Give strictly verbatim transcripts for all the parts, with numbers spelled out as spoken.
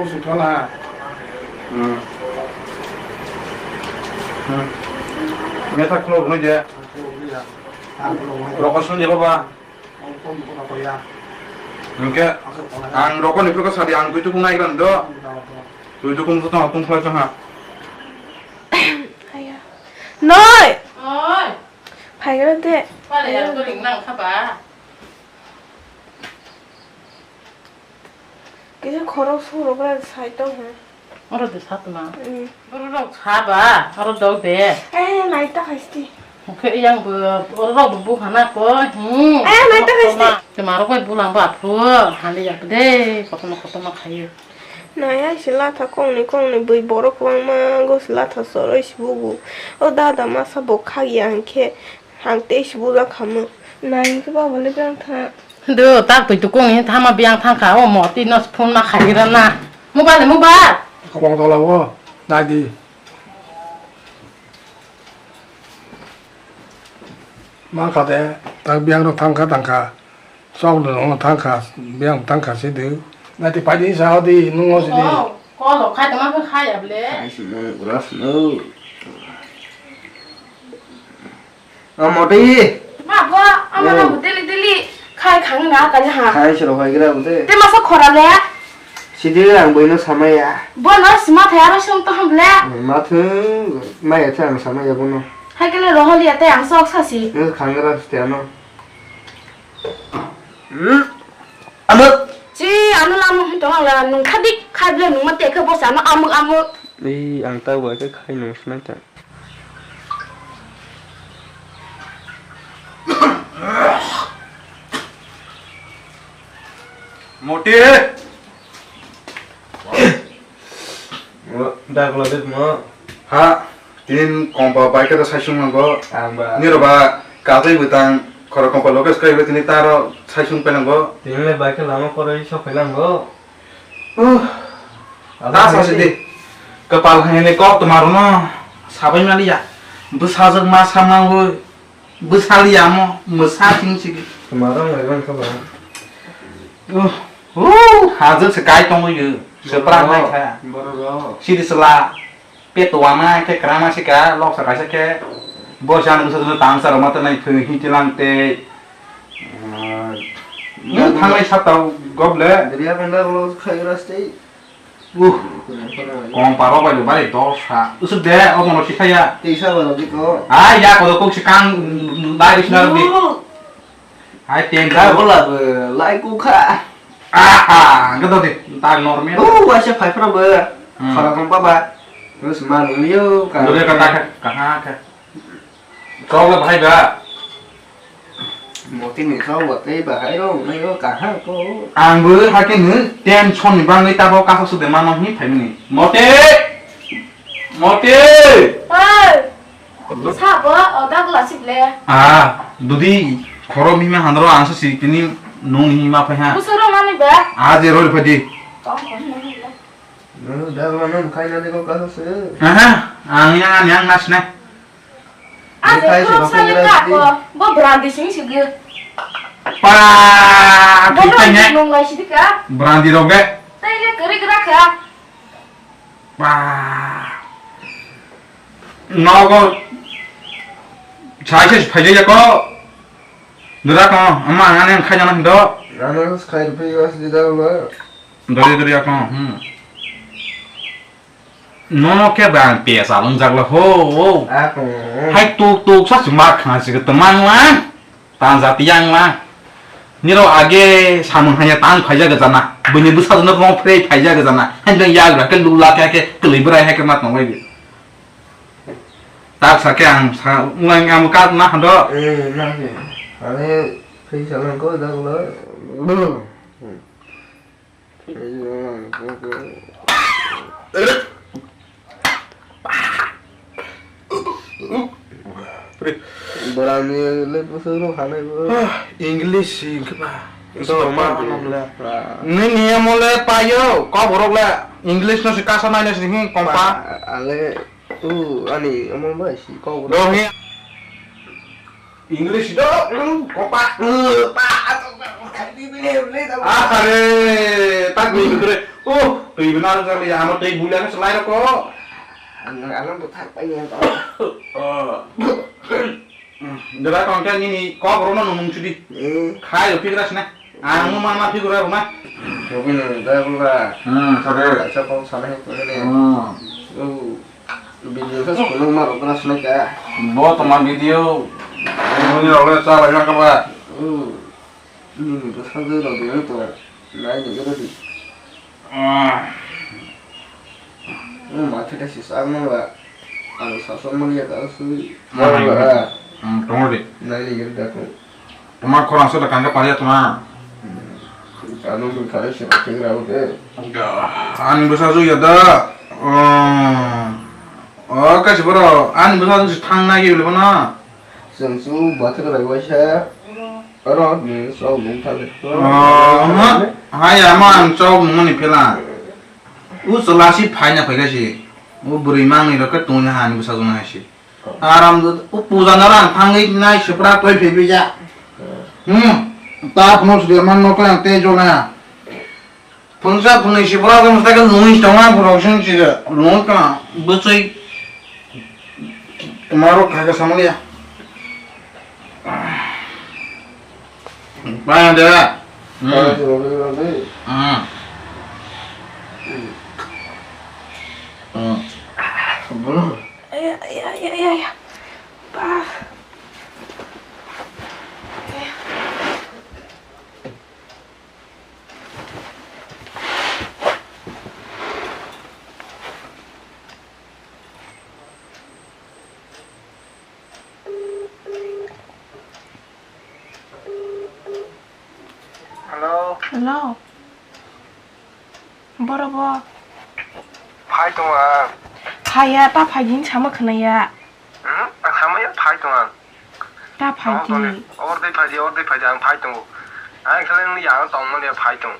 Sutwala. Hmm. Hmm. Methak khulok nai je. Rokosong je baba. Hingke ang rokoni phuru sadi ang twi tukung nai gran do. Twi tukung to tong tong khlai chang ha. Aya. Noi. Oi. Phaigra de. Pale ya ko ring nang kha ba. Kisa khorok surok bai sai tong ha. Oro de satma. Hmm. Borok rok saba, oro dok de. Eh, nai ta haisti. Oke, yang bo, oro rok bo buhana ko, hmm. Eh, nai ta haisti. Tuma rok bai bulang ba phu, hali ya de, kotono kotono khayo. Nai ai se latha kongni kongni bui borok kwbangma go se latha soroi si bugu. O dada masa bo khagya hinkhe. Ang tei si bujak khamu. Nai hwnkhe baba le biyang tha. Do, tak twi tukung ni thama biyang thang kha. O moti no phone ma khai gira na. Mobile, mobile. Kwbang tola o. Nai di. Ma kha de. Tak biyang rok thang kha, thang kha. Sok no thang kha. Biyang thang kha si de. Nai ti pai di sa di nung o si di. Oh, call khai tama khai able. Khai si no, uras no. O motwi. Ma bo, ama na bo daily daily khai khang na kali ha. Khai sero khai gira bo de. Te masa khora le. Sidi ang boino samaya. Bo no sima thaya ro sum to ham le. Ma thu maya cha ang samaya bono. Hai kele rohol ya te ang sok sasi. Ne khang gira ste ano. Hmm. Ano. Chi ano lama hito ang la nung khadik khai ble nung ma te khe bo sa ano amuk amuk. Ei ang ta bo khe khai nung sna ta. Moti! Mo, dak lo de mo. Ha, tin kompa bai khe saisung nango. Ang ba. Niro ba katwi bwtang khoro kompa loke skai tini taro saisung pai nango. Tini le bai khe lama koroi sok pai nango. Uh, ta sa sidi. Kapal hai ni kok tuma rono sabai mani ya. Bwsajwk ma samnangwi bwsali ya mo mwsa sing sigi. Tuma rong lai bang kha ba. Uh, uh, hajwk se kai tongwi yo. Sepra nai kha. Borok rok. Sidi sela. Petuana khe kwrangma se ka, loksa kaisa khe bo jani bwsa jani tangsa rwma twnai thwi hwnti lang tei, ah, nung thanglai sapta gob le. Diriya panda rwlo khaigra stay. Uh, kong paro bai bai dosa. Usuk de, o mono si khaya. Tei sa ba lagi ko. Ah, ya ko kok si kang bai sna bi. Hai, tenda. Bola bo lai ku kha. Aha, ang kata deh, tak normal. Oh, waisa phai phra bo. Hmm. Khara kong pa ba. Terus ma nung yo ka. Dole kata kha, kaha kha. Kau le bhai ba. Moti ni kau wa tei ba hai ro, nai yo kaha ko. Ang bo ha ke ni tension ni bangwi ta bo kasa su de ma no hi phai ni. Moti! Moti! Hai! Sabo, o dagla sible. Ah, dudi khoro mihima handro ang sa si tini nung hima phai ha. Busuro mani ba? Ah, je rori phadi. Tong kon mani ba. Nung dagla nung khai na de ko kasa se. Aha, ang yang ang yang nas na. Ah, je khoro sani ka ko. Bo brandi sing sigi. Pa, bo kita brandi nya. Nung lai sidi ka. Brandi roge. Tai le keri kera ka. Ba. Nogo. Sai se phai ya ko. Dura ko, ama ang ani khai jana hindo. Ano khai phai ya si da ba. Dori dori ya ko. Hmm. Nono ke ba pesa lung jagla ho. Ako. Hai tuk tuk sa suma kha si ke temang la. Tanja tiyang la. Niro age samung hanya tang phaija gajana. Bini bwsa jono rong phrei phaija gajana. Hai dong yagra ke lula ke ke kelibrai hai ke mat nong bai. Tak sa ke ang sa ulang ang kat na hando. Eh, na ke. Ane phaisa lang ko da ko. Borani le bwswk rok hanai bo. Ah, English si hwnkhe ba. English Dor ma ma. Nini amo le payo, kok borok le English no si kasa nai no si hin kompa. Ale, u, ani amo bai si kok borok. Dor hin. English do, mm, kopa, mm, pa, ah, are, tak ni kore. Oh, Twi bwna rwjak liya, ano twi buila khe swlai roko. Ano, ano bwthar pai ya. Oh. Dera tongkhe nini kok rono nung sudi. Eh. Khai rw phigra sina. Ang mo ma ma phigra rw na. Tobino da bula. Hmm, sabe. Acha kok sana he kore. Hmm. Oh. Video khe solo ma rok na sina ka. Bo toma video. Nini rok le cha lai na ka ba. Hmm. Nini bwsajwk rok de to nai ni gana di. Ah. Nwng ma thai thai se sak man ba. Ang sasok man ya ta sui. Ah, ah. Hmm, tongo di. Nai ni gana da ko. Toma khorang se da kangka paria toma. Hmm. Ano bwkha se thik ra o de. Ani bwsajwk ya da. Oh. Oh, kaisa borok. Ani bwsajwk se thang nai gibili bono. Chwng chu bathwk rai waisa oro ni chok nung thang. Oh, ha? Hai, ama ang chok nungmani phela. U chwla si phaina phaikha si. U bwrwi mangni rok khe tongwi ha ani bwsajwk nai si. Aram do, u puja no rang thangwi nai sipra toi phebija. Hmm. Ta phano sudi man no klang te jona. Phungsa phunui si borok wng saka nungwi tongma borok song si nung tong bwchwi tomorok kha khe samaliya. Baya de. Hmm. Hmm. Hmm. Ay, ay, ay, ay, ay. Bah. Hello. Hello. Boro bo. Phai tongo ang. Phaiya, ta phai di hinwi sama khwnaya. Hmm? Ang samaya phai tongo ang. Ta phai di. Tongole, or dei phai di, or dei phai di, ang phai tongo. Ang khe nang yang tong mani phai tong.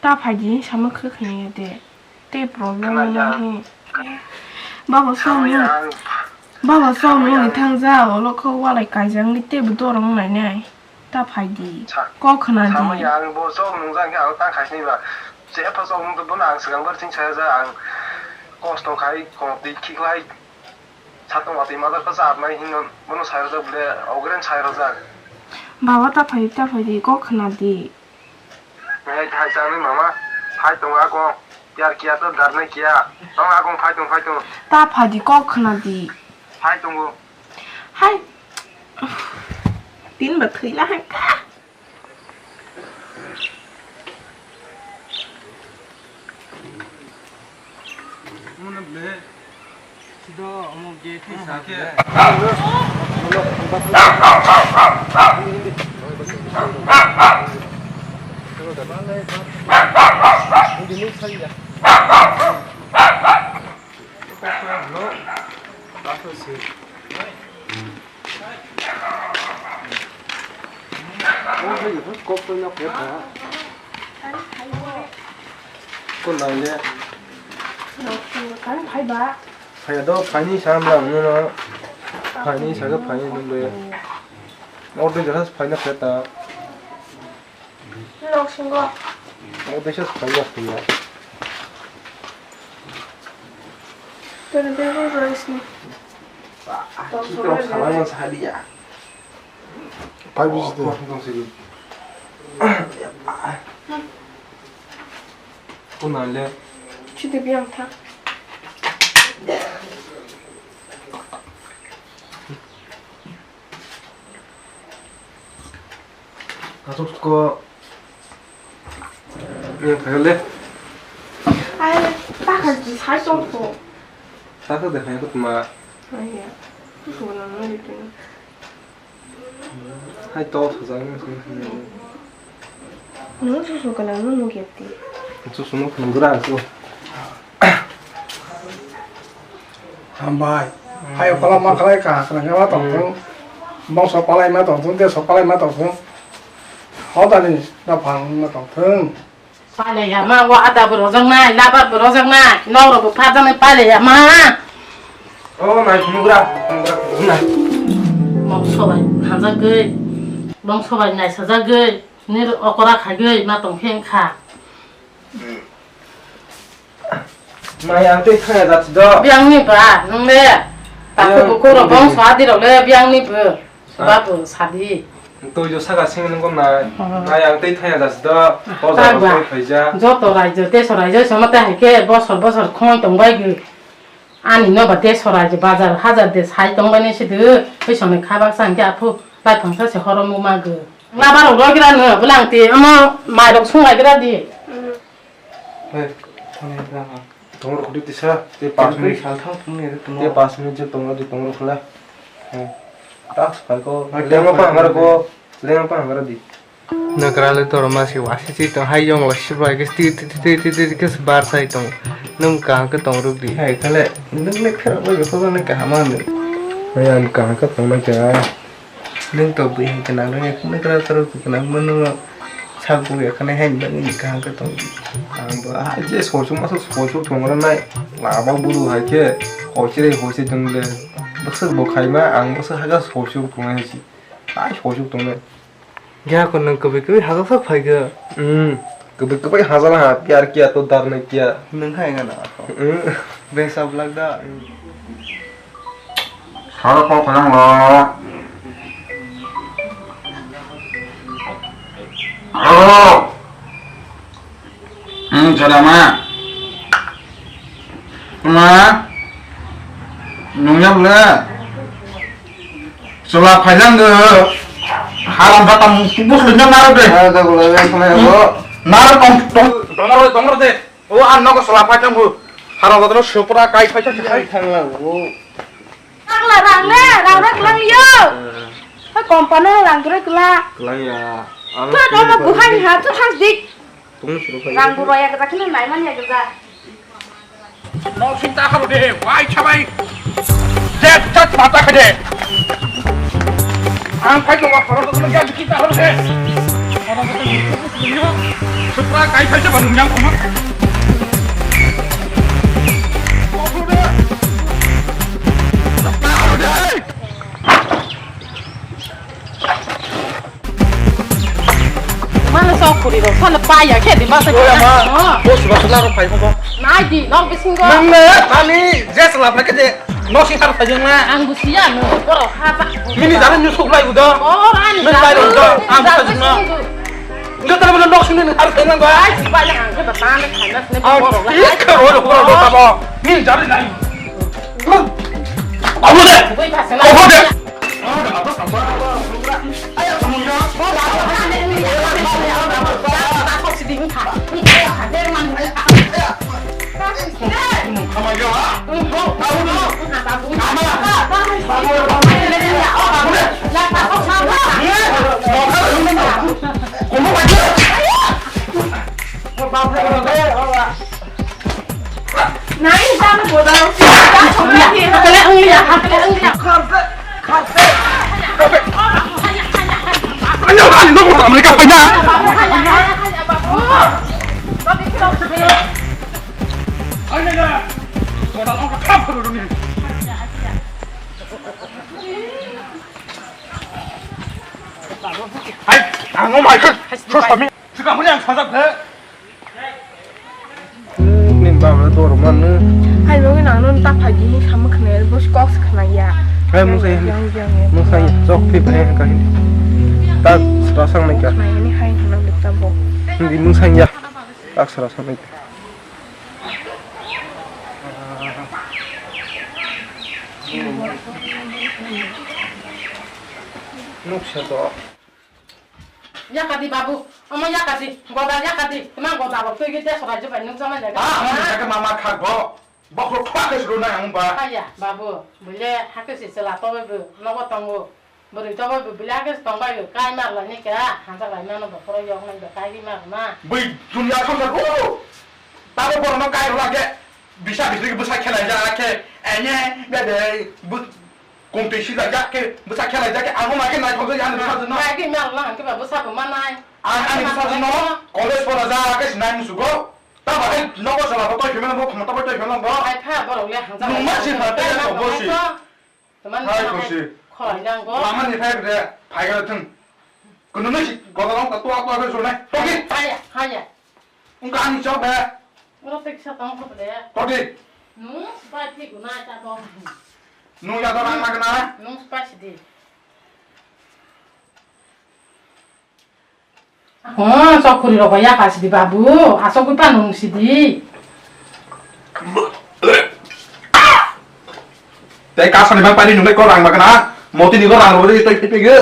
Ta phai di hinwi sama khwnaya de. Tei problem wngya. Baba song nung, baba song nung ni thangja, olo kho walai kaijak ni tei bo dorong nai nai. Ta phai di. Kok khna di. Samaya ang bo sok nung jang khe ang ta khai sini ba. Che pha sok nung to bo ang swkang bar sing saya ja ang kosto khai kok di khiklai. Satong watwi madar kha cha apnai hinno bono sai rwjak bole ogren sai rwjak. Baba ta phai di, ta phai di, kok khna di. Nai thai chani mama, phai tongo akong, piyar kiya to darnai kiya, tong akong phai tong, phai tong. Ta phai di, kok khna di. Phai tongo. Hai. Tin ba thwi la hai ka. Phaiya do, phaini sa wngla wngno. Phaini sa khe phaini nungbe. Order jora phaina khe ta. Nok singo. O desa phai ya phai ya. Tene bego rice ni. Tong song salai man sadi ya. Pai bisi de. Ko tong sigi. Kuna le. Chide biang tha. Asuk ko. Ni phai le. Ai, ta kha ji sai tong ko. Sa sa de hai ko tuma. Ai ya. Tu so na no ni tu. Hai to sa sa ni. No tu so ka na no no ke ti. Tu so no khungra so. Hambai. Hai okala ma khlai ka, khlai ma tong thung. Bongso palai ma tong thung, deso palai ma tong thung. Hodani na phang ma tong thung. Palai ya ma, wa ada bo rojak nai, labar bo rojak nai, noro bo phajaknai palai ya ma. O nai khumugra, khumugra, khumugra. Bongso bai hanjagwi, bongso bai naisajagwi, nir okora khagwi ma tong khe wngkha. Mai ang tei thaya jati do. Biang ni ba, nung le. Taku Biang buku ro ni. Bong sadi ro le, biang ni bu. Ah. Ba bu sadi. Tui jo saka sing nung ko na. Oh. Mai ang tei thaya jati do. Ah, bojar ta ro ba. Tei phaija. Joto raijo, teso raijo, somo ta hai khe bosor bosor khoi tong bai gu. Ani no ba teso raijo, bazar hajar de sai tong bai ni sidu. Tei song ni khabak sang khe aphu lai phang sa se horo mu ma gu. Labar ro gira no, bulang ti, amo mai rok sung lai gira di. Hei, thani gra ha. Tong rok di tisa, te pas minute. Sal thang thung ni tong. Te pas minute je tong di tong rok la. Hei. Tak sepai ko. Mai leng tang apa pai hangara ko, ko. Leng apa hangara di. Nagra le toro ma si wasi si tong hai yong la si bai ke ti ti ti ti ti ti ke bar sai tong. Nung kaham ke tong ruk di. Hei, kale, nung ne khera bai ko ne kaham anu. Hei, ang kaham ke tong na kya. Nwng to bui hai gwnang rwngya, kheno kwrak kwrak gwnang mano, sak bui ya khwnai hai nang ni kaham khe tong. Ang bo ah, je soisuk masa soisuk tong rwnai, lama buru hai khe hoichire hoichire tong le, bwswk bo khaima, ang bwswk hakhe soisuk tongnai hai se, tai soisuk tongnai. Ya ko nwng kwbwi kwbwi hakhe sak phai khe. Hmm, kwbwi kwbwi hajala ha, pyar kiya to darne kiya. Nwng hai gana. Hmm. Besa blak da. Saro kok kajang lo. Aro. Hmm, jalama. Tuma. Nungya bole. Sela phailang de. Haram kata bus lenya naro de. Ada gula yang kena lo. Naro tong, tong, tong, tong, tong, tong. O, ang nogo sala phai thang bu. Haro godro supra kai phai thang. Kai thang lang bu. Ang la rang le, rang rang lang yo. Ha, company rang rang kla. Kla ya. Ang tu domo buhai ha tu thang dik. Tung suru phai. Rang bu roya kata kena nai man ya kata. No sinta haro de, wai chabai. Jet jet mata khade. Ang phai tongma khorok tongma ya kita hor se. Khorok tongma ya. Supra kai phai se banung yang khoma. Mano sok khuri rok, sano paya khe di masa. Oya ma, oh. Bo suba sala rok phai mo. Nai di, nok bisingo. Nang ne, ani je sala phai khe je. Nok sing sar phai jeng na. Ang busiya no, borok ha ba. Mini jare nyu sok lai udo. Oh, rani. Nang lai udo, ang busa jeng na. Nang tara nok sing ni har phai nang ba. Ai, si ba yang ang ke ba tan khai na ne borok. Ai, ko ro ro ro ta ba. Mini jare nai. Abu de. Abu de. Nai, jam bodol. Hakle wngya, hakle wngya. Kharpe, kharpe. Ano, ano, ano, ano, ano, ano, ano. Hai, ang mo mai khe. Swkang hwnwi ang sajak khe. Nini baba dor mano. Hai, bagwi nang nung ta phai di hinwi samung khna, bo kok se khna ya. Hai, mung sai. Yang, yang, yang. Mung sai, sok phi bai ka hin. Ta sra sang nai ka. Khna ya ni hai hwnna le ta bo. Hindi mung sai ya. Tak sra sang nai ka. Nuk sa to. Yakadi babu, omo yakadi, goda yakadi, tma goda rok twi gwi desora jibai nukjaknai jaga. Ah, omo ni jaga mama khak bo. Bokhro thwa khe suru nai ang ba. Aya, babu, bole hakhe se chwla tobe bo, nogo tongo. Bwrwi tobe bo, bole hakhe se tongbai bo, kai mar lai ni kha, hanjak lai mano bokhro yok nai bo, kai ri mar ma. Bui dunya songsar ko. Tabo borok no kai rwla khe, bisa bisri bwsa khelai ja khe, ene, bebe, bu, Kung twi sijak jak khe, bwsa khelai jak khe, ang bo mai khe naithok jak, ani bwsa no. Mai khe mel na hwn khe ba bwsa bo manai. Ang ani bwsa no college pora ja khe sinai musugo. Ta ba khe nogo sala bo toi phimel bo, khumta bo toi phimel bo. Ai pha borok le hanja. Nung ma si pha te ko bo si. Teman hai ko si. Khoi nang go. Lama ni phai de, phai ga thung. Kunu no si, goda long ka tua tua khe sunai. Toki. Haya, haya. Ungka ani chok be. Oro tei kisa tong kho le. Kodi? Nung spai thi guna ta do. Nung ya do rang magna? Nung spai sidi. Oh, sok khuri rok ya ka sidi babu. Asok gwi pa nung sidi. Tei kasani bang pani nunglai ko rang magna. Moti ni ko rang rodi toi phi phi ge.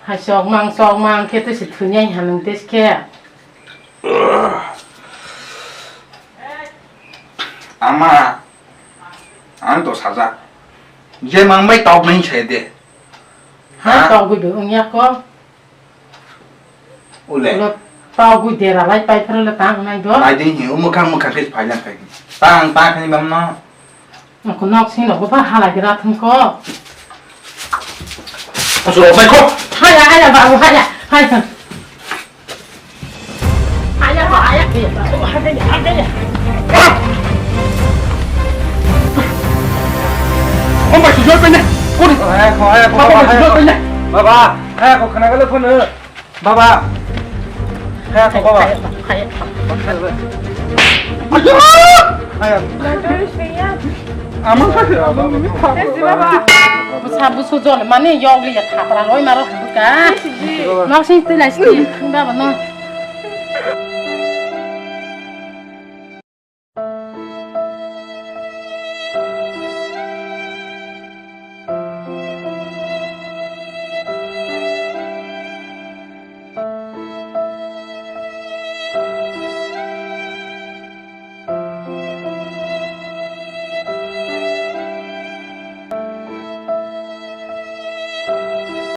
Hai sok mang sok mang khe te si thunyai hanung tes khe. Ama, ang to sajak. Je mang bai tok nai sai de. Ha, ha? Tok gwi be ungya ko. Ule. Ulo tok gwi dera lai pai phra le tang nai do. Lai ding hi, umukha mukha khe phai lang phai. Tang ta khani bam no. Ang ko nok sing rok bo ba halai gra thung ko. Asu rok bai ko. Haya, haya, babu, haya, haya. Haya ko, haya. Om bai sujol pene. Kuri. Haya ko, haya ko, baba, haya ko. Baba, haya ko khana gale phone. Baba. Haya ko baba. Haya. Ayo. Haya. Ama sa. Baba. Busa busu jol mani yog li ya khapra loi maro buka. Nok sing tui lai sini baba no.